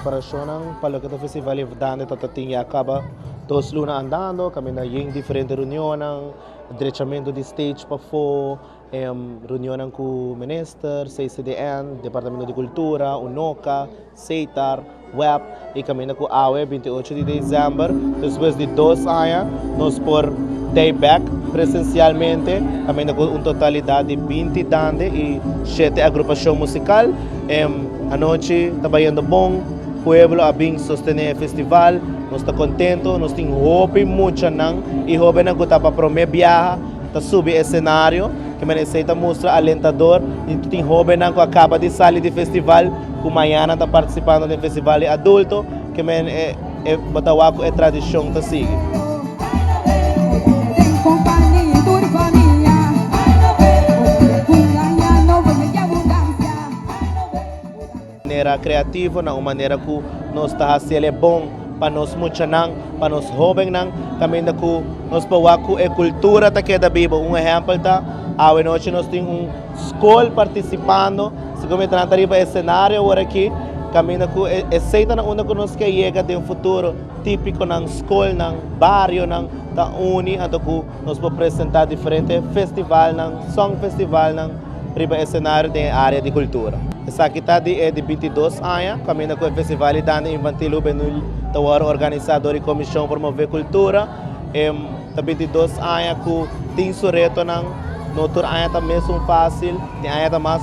Preparashonnan pa loke ta Festival di Dande ta tin ya kaba dos luna andando, kaminda yen diferente reunionnan, drechamentu di stage pafó, reunionnan ku minister, CCDN, Departamento di Kultura, UNOCA, Setar, web i kaminda ku awe 28 di desèmber despues di dos aña nos por tei bèk presensialmente kaminda ku un totalidat di 20 dande i shete agrupashon musikal. Anochi ta bayendo bon, pueblo a bin sostené e festival, nos ta kontento, nos tin hopi muchanan i hóbennan ku ta pa promé biaha ta subi esenario, ke manera esei ta mustra alentador i tin hóbennan ku a kaba di sali di festival ku mañana ta partisipando den festival di adulto, ke men e e bo ta wak ku e tradishon ta sigui. Manera kreativo, na un manera ku nos ta hasi el e bon pa nos muchanan, pa nos hóbennan, kaminda ku nos por wak ku e kultura ta keda bibo. Un ehèmpel ta, awe nochi nos tin un skol partisipando, segun mi ta nan ta riba e senario awor aki, kaminda ku esei ta na unda ku nos ke yega den futuro, típikonan, skolnan, barionan ta uni anto ku nos por presentá diferente festivalnan, songfestivalnan riba e senario den e área di kultura. Esaki ta di e di 22 aña kaminda ku e Festival di Dande Infantil Hubenil ta wòrdu organisá dor di Komishon Promové Kultura. E ta 22 aña ku tin su retonan, no tur aña ta mesun fásil, tin aña ta mas.